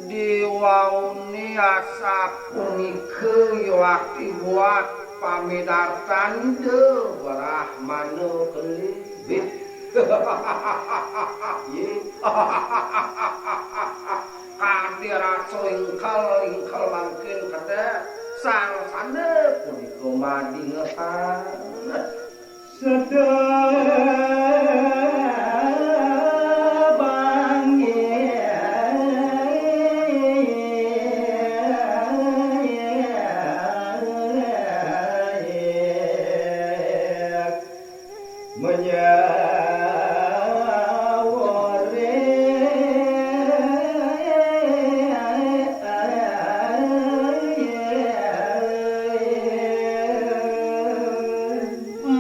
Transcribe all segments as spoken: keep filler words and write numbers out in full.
Diwauné asapunika yukti buat pamidartan Ida Brahmana kelih. Yé. Kadé rasa ingkel-ingkel mangkin kedék, sang sanda punika madingehan. Sedebangé menyawore.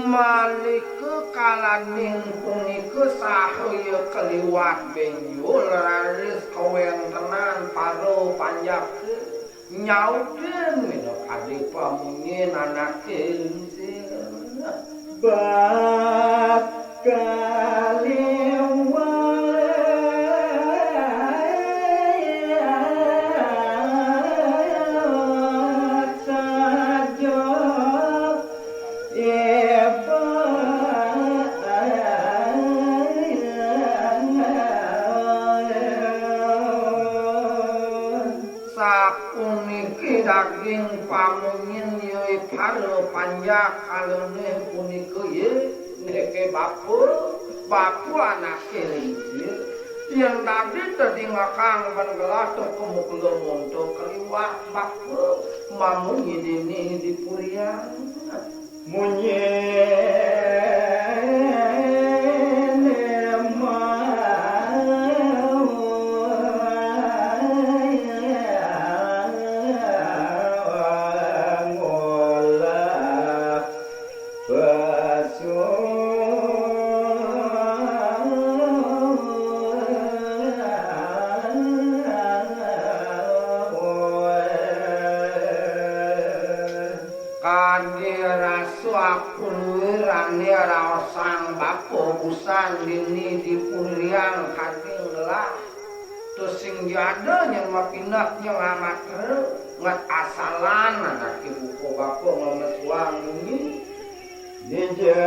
Malih Kekalaning punika sahaya kaliwat benjol raris kawéntenan para panjaka nyautin minakadi pamunyin anaké lingsir. Bab kaliwat saja. Sapuniki daging pamunyin, yé para panjak kalané punika, yé, niki bapa, bapa anaké lingsir. Yén dadi tedingakang ban gelah teka mukula monto kaliwat bapa, mamunyi dini di purian. Munyiné mau ngolah pesu. Kadé rasa apuluwirané raosang bapa busan dini di purian kadé ngelah. Tusing jada nyén mapineh nyén amatra, nget asalan anaké buka bapa ngamesuang munyi. Dija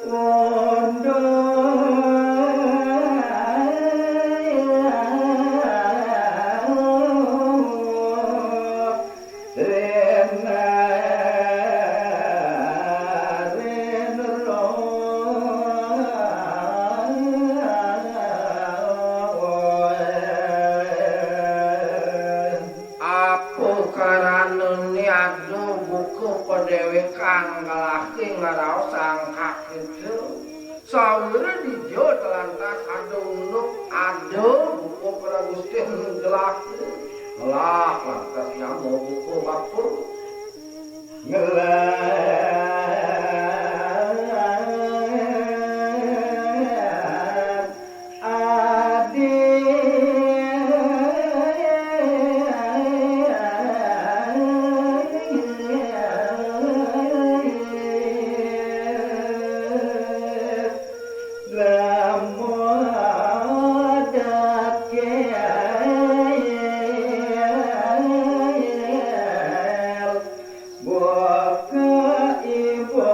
unduh Apa karanané ada buka padéwékan ngelahé ngraosang kakéto? Sawira dija lantas ada unduk, ada buka Pragustin ngelah. Ngelah lantas nyama buka bapa. Ngelah adi. Lamun dekel buka ibu.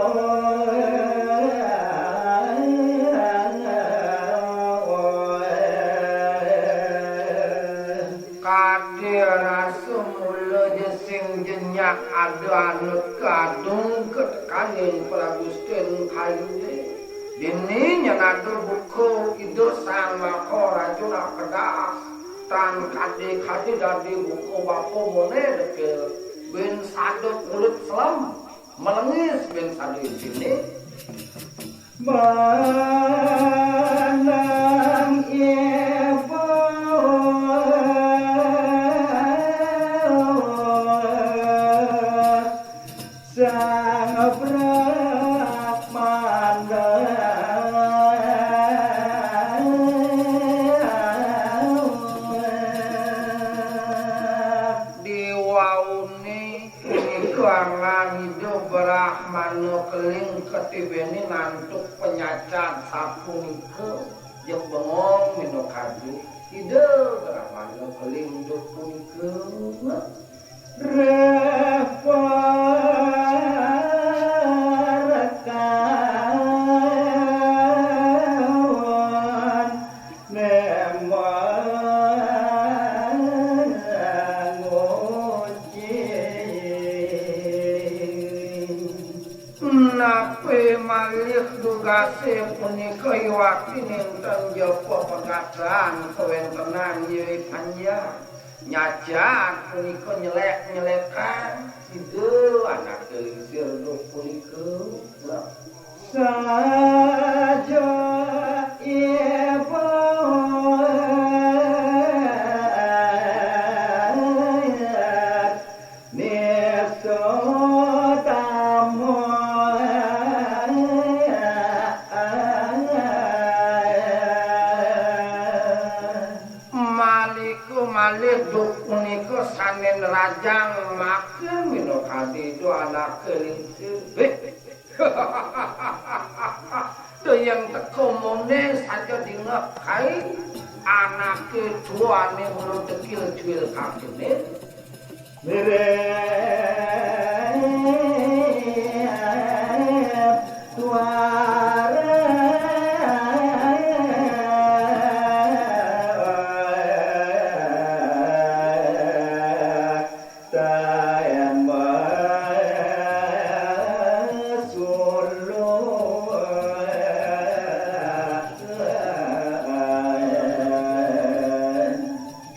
Kadé rasa mula ja sing jenyak ada anut kadung ketekaning Pragustin kayuné. Dini nyén ada buka Ida Sang Maharaja Kedas, tan kadé-kadé dadi buka bapa moné dekel bin sada kulit selem, melengis bin sada isiné. Manang ibu Sang Brahmana. Déwa Tauné punika angan Ida Brahmana Keling katibéné nantuk panyacad sapunika, jeg bengong minakadi Ida Brahmana Keling duk punika. Napi malih dugasé punika iwaki nénten japa pegasan kawéntenan nyai panjang. Nyacad punika nyelék-nyelékan Ida Anaké Lingsir duk punika. Saja ibu nisuta. Maliku malih duk punika sané nrajang makin minakadi Ida Anaké Lingsir. Béh. Tuh yén teka mondé saja dingeh kai anaké tuané mula tekil cuil kakiné. Mirip tuara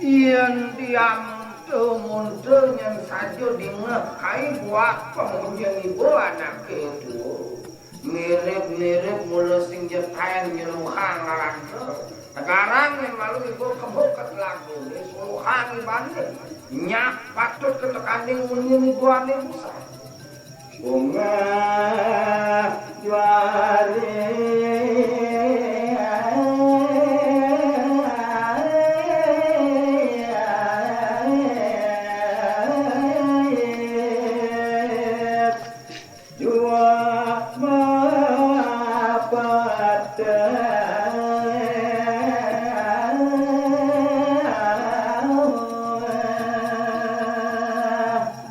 Yén tiang munta-munta nyén saja dingeh kai buat pamunyin iba anaké tua. Mirip-mirip mula sing jetaén nyeluhang ngarangka. Tegarang yén malu iba kebo ka telaga, seluhang ibané. Nyak patut ketekaning munyin ibané busa. Bunga juari. Jua mapatah.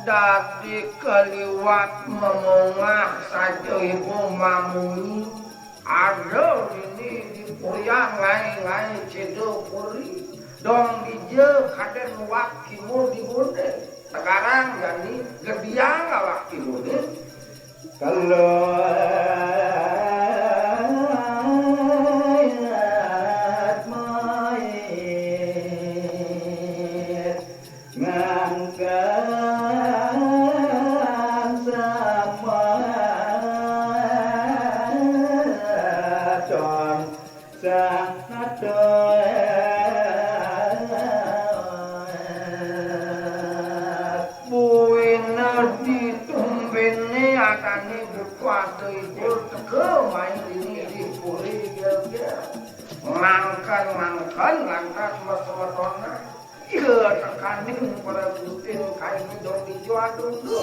Dadi kaliwat memungah saja ibu mamunyi. Ada dini di purian ngai-ngai cedera puri. Dong dija kadén wak kimu di bundé. Tegarang jani gediang awak kimuné. Kalau mait ngangkan sama don. Buina ditumbéné adané buka ada ibu teka main dini di puri ya. Ngangkan-ngangkan lantas masemetonan. Iya tekaning para gutin kaini dong dijual dulu.